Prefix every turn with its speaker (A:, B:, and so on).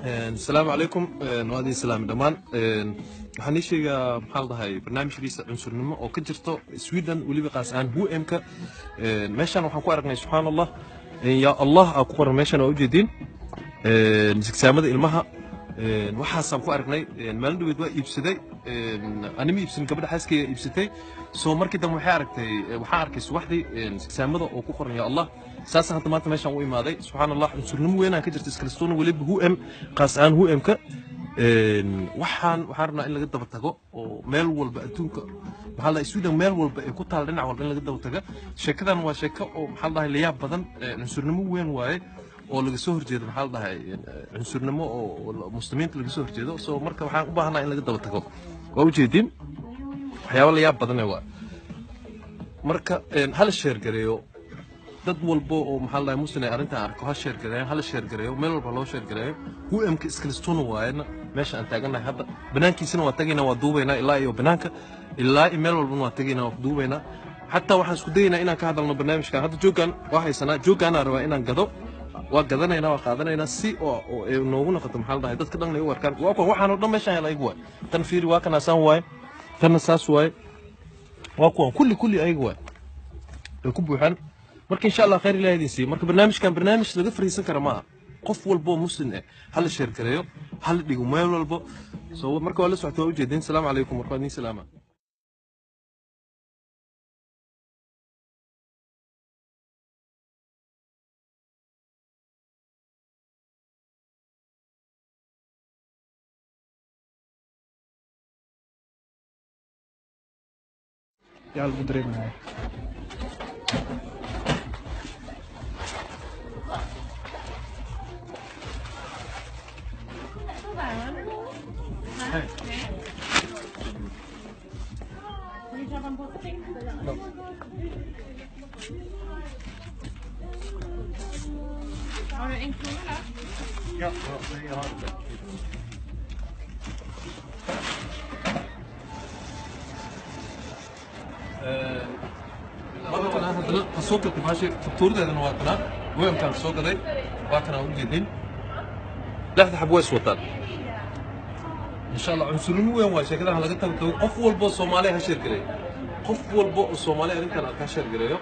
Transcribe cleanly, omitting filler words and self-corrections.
A: Asalaamu calaykum, waa idin salaami dhammaan. Waxaan ii sheegaa, maxaa la dhahay, barnaamijkiisa cunsurnimo oo ka jirto Sweden, weliba qaas ahaan HM-ka. Meeshan waxaan ku aragnay, subxaan Allah, yaa Allah aa ku qoran meeshan, waa ujeediin sigsaamada ilmaha. Waxaasaan ku aragnay maalin dhaweyd, waa iibsaday. Anima iibsan, gabadha xaaskeyga iibsatay. Soo markii dambe waxay aragtay, waxaan arkay subaxdii sigsaamada oo ku qoran yaa Allah. Saasaan hadda maanta meeshaan u imaaday. Subxaan Allah, cunsurnimo weynaan ka jirta Eskilstuna, weliba HM, qaas ahaan HM-ka. Waxaan rabnaa in laga daba tago oo meel walba adduunka, maxaa la, Sweden meel walba ay ku taal, dhinac walba in laga daba taga. Sheekadan waa sheeko oo, maxaa la dhahay, layaab badan, cunsurnimo weyn waaye oo laga soo horjeedo, maxaa la dhahay, cunsurnimo oo muslimiinta laga soo horjeedo. So marka waxaan u baahanaa in laga daba tago. Waa ujeedin waxyaabo layaab badan waa. Marka hala share gareeyo, dad walbo oo, maxaa la dhahay, muslim ay arrintan arko ha share gareeyo, hala share gareeyo, meel walba loo share gareeyo. HM-ka Eskilstuna waayena meesha aan taagannahay hadda. Banaankiisana waa tagaynaa, waa duubaynaa ilaa iyo banaanka, ilaa iyo meel walbana waa tagaynaa, waa duubaynaa. Xataa waxaan isku dayaynaa inaan ka hadalno barnaamijkan. Hadda jooggan waa haysanaa, jooggaanaa rabaa inaan gado, waa gadanaynaa, waa qaadanaynaa si oo ay noogu noqoto, maxaa la dhahay, dadka dhan ay u arkaan. Waa kuwan, waxaan oo dhan meeshaan hela ayagu waay. Tan fiiri, waa kanaasaan waaye, tanna saas waaye, waa kuwan kulli kulli ayagu waay, way ku buuxaan. Marka insha Allah khayr ilahi idin siiyo. Marka barnaamijkan barnaamij laga fariisan kara ma aha. Qof walbo oo muslim eh hala share gareeyo, hala dhigo meel walbo. So marka waa la socota, waa ujeedin. Asalaamu calaykum, marka waa idin salaama.
B: Yaa lagu dareemaya?
C: Har du en krona där?
A: Ja, jag har det. Markan haddana ha soo gatay baashi, faktuuradeedana waa kanaa, weelkaan soo gaday waa kanaa, ujeedin lixda xab way iswataan. Insha Allah cunsurnimo weyn waa sheekadaha laga tago. Qof walbo Soomaali ha share gareeyo, qof walbo oo Soomaali arrintan arka ha share gareeyo.